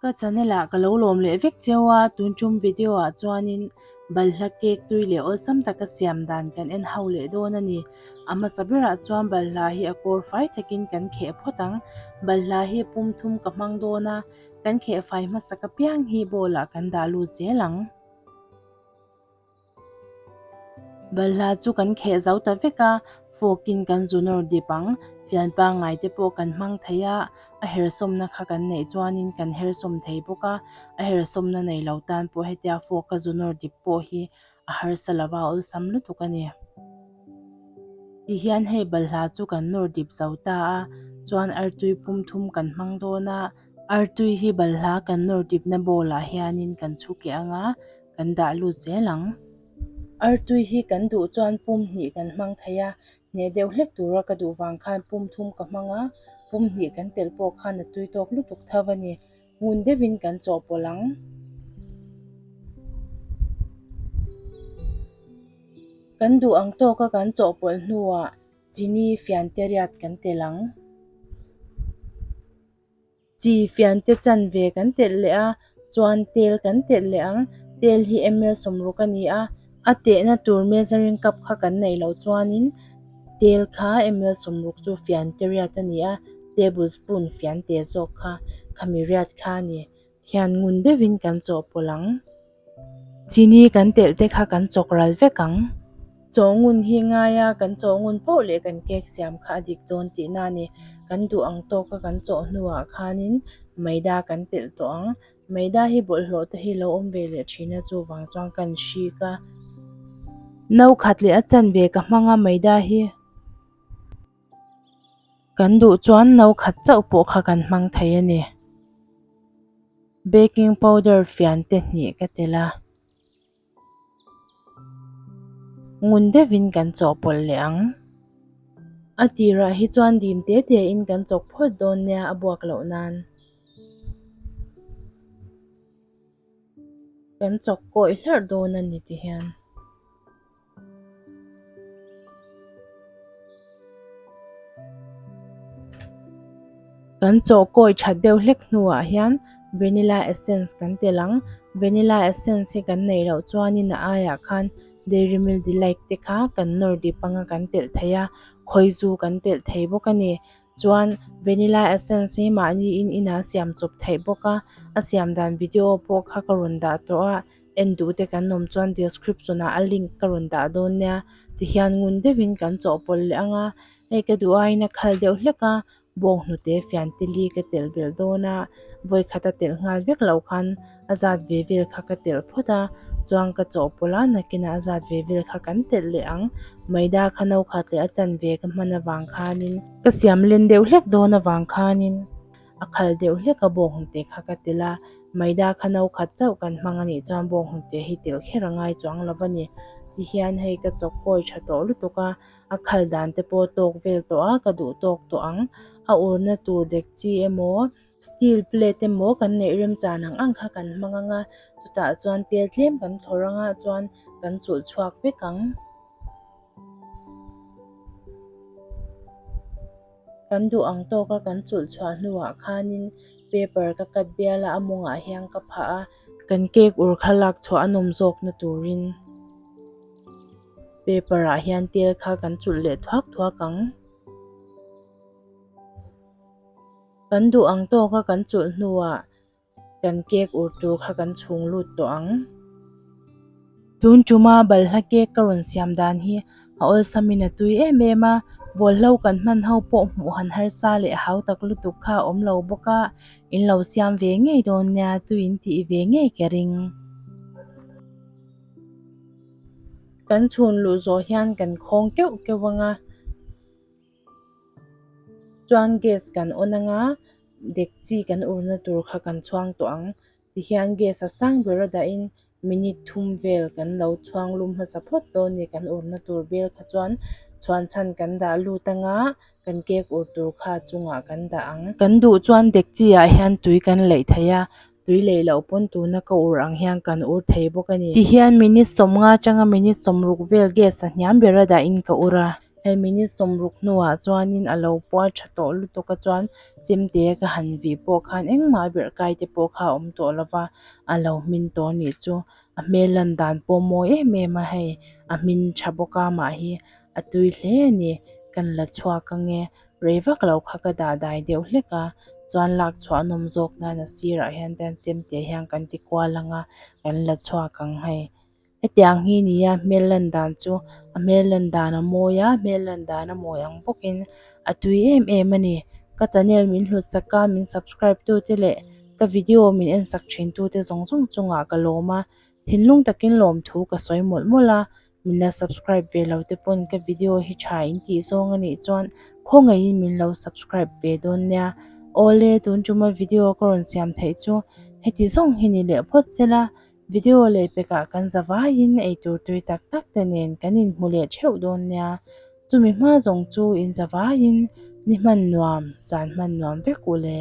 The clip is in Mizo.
Ka channel ah ka lo lawm leh vek cheu a, tun tum video ah chuanin balhla cake tui leh awlsam taka siam dan kan en ho leh dawn a ni. A hmasa berah chuan balhla hi a kawr fai takin kan kheh phawt ang. Balhla hi pum thum ka hmang dawn a, kan kheh fai hmasak apiang hi bowl ah kan dah lut zel ang. Balhla chu kan kheh zo ta vek a, fork in kan zu nawr dip ang. Fian pangngai te pawh kan hmang thei a, a hersawmna kha kan neih chuanin kan hersawm thei bawk a, a hersawmna nei lo tan pawh hetia fork a zu nawr dip pawh hi a harsa lova awlsam lutuk a ni. Tihian hei balhla chu kan nawr dip zo ta a, chuan artui pum thum kan hmang dawn a, artui hi balhla kan nawr dipna bowl ah hianin kan chhu keh ang a, kan dah lut zel ang. Artui hi kan duh chuan pum hnih kan hmang thei a, hneh deuh hlek tura ka duh vang khan pum thum ka hmang a, pum hnih kan telh pawh khan a tui tawk lutuk tho a ni. Ngun deuhin kan chawhpawlh ang. Kan duh ang tawka kan chawhpawlh hnuah chini fiante riat kan telh ang. Chi fiante chanve kan telh leh a, chuan tel kan telh leh ang. Tel hi ml sawmruk a ni a, a tehna tur measuring cup kha kan neih loh chuanin tel kha ml sawmruk chu fiante riat a ni a, table spoon fiante zawk kha khami riat kha a ni. Hian ngun deuhin kan chawhpawlh ang. Chini kan telh te kha kan chawk ral vek ang. Chaw ngun hi ngai a, kan chaw ngun poh leh kan cake siam kha a dik dawn tihna a ni. Kan duh ang tawka kan chawh hnuah khanin maida kan telh tawh ang. Maida hi bawlhhlawh te hi lo awm ve leh thin a, chuvang chuan kan hrik a. No khat leh a chanve ka hmang a maida hi. Kan duh chuan no khat chauh pawh kha kan hmang thei a ni. Baking powder fian te hnih ka telh a. Ngun deuhin kan chawhpawlh leh ang. A tirah hi chuan dim te te in kan chawk phawt dawn nia a buak loh nan. Kan chawk kawi hlarh dawn a ni ti hian. Kan chaw kawi that deuh hlek hnuah hian vanilla essence kan telh ang. Vanilla essence hi kan neih loh chuanin a aiah khan dairy milk delight te kha kan nawr dip anga kan telh thei a, khawizu kan telh thei bawk a ni. Chuan vanilla essence hi mahniin inah siam chawp theih bawk a, a siam dan video pawh kha ka rawn dah tawh a. En duh te kan awm chuan description ah a link ka rawn dah dawn nia tihian ngun deuhin kan chawhpawlh leh ang a hei ka duh aiin a khal deuh hlek a bawng hnute fian te li ka telh belh dawn a vawikhat a telh nghal vek loh khan a zat ve vel kha ka telh phawt a chuan ka chawhpawlh a nakinah a zat ve vel kha kan telh leh ang maida kha no khat leh a chanve ka hman avang khanin ka siam len deuh hlek dawn avang khanin. A khal deuh hlek a bawnghnute kha ka telh a, maida kha no khat chauh kan hmang a nih chuan bawnghnute hi telh kher a ngai chuang lo a ni. Tihian hei ka chawk kawi tha tawh lutuk a, a khal dan te pawh tawk vel tawh a, ka duh tawk tawh ang. A urna tur dek chi emaw, steel plate emaw kan neih remchan ang ang kha kan hmang ang a, chutah chuan tel tlem kan thlawr ang a chuan kan chulh chhuak vek ang. Kan duh ang tawka kan chulh chhuah hnuah khanin paper ka cut bial a, a mawngah hian ka phah a, kan cake ur kha lak chhuah a nawm zawkna turin paper ah hian tel kha kan chulh leh thuak thuak ang. Kan duh ang tawka kan chulh hnuah Kan cake ur tur kha kan chhung lut tawh ang. Tun tuma balhla cake ka rawn siam dan hi a awlsamin a tui em em a, bawlhlo kan hman ho pawh hmuh han harsa leh hau tak lutuk kha a awm lo bawk a, in lo siam ve ngei dawn nia tui in tih ve ngei ka ring. Kan chhun luh zawh hian kan khawng keuh keuh ang a. Chuan gas kan on anga dek chi kan urna tur kha kan chhuang tawh ang tihian gas a sang ber a dahin minute thum vel kan lo chhuang lum hmasa phawt dawn a ni kan urna tur bel kha chuan chhuan chhan kan dah lut anga kan cake ur tur kha a chungah kan dah ang. Kan duh chuan dek chi ah hian tui kan leih thei a tui leih loh pawn tuna ka ur ang hian kan ur thei bawk a ni. Tihian minute sawmnga atanga minute sawmruk vel gas a hniam ber a dahin ka ur a. Hei minute sawmruk hnuah chuanin a lo puar tha tawh lutuk a chuan chemte ka han vih pawh khan engmah a birh kai te pawh kha a awm tawh lo va, a lo hmin tawh a nih chu. A hmel lan dan pawh mawi em em a hei, a hmin tha bawk a mah hi a tui hle a ni. Kan la chhuak ange, rei vak lo kha ka dah dai deuh hlek a, chuan lak chhuah a nawm zawk nan a sirah hian te chemte hian kan ti kual ang a, kan la chhuak ang hei. Hetiang hi nia hmel lan dan chu a hmel lan dan a mawi a, hmel lan dan a mawi ang bawkin a tui em em a ni. Ka channel min hlut sak a, min subscribe tu te leh ka video min en sak thin tu te zawng zawng chungah ka lawm a, thinlung takin lawmthu ka sawi mawlh mawlh a, min la subscribe ve lo te pawn ka video hi tha in tih zawng a nih chuan khawngaihin min lo subscribe ve dawn nia. Awle tun tuma video ka rawn siam theih chu heti zawng hi ni leh phawt sela. Video leh pekah kan za vaiin eitur tui tak tak te nen kan inhmu leh theuh dawn nia. Chumi hma zawng chu in za vaiin ni hman nuam, zan hman nuam vek u le.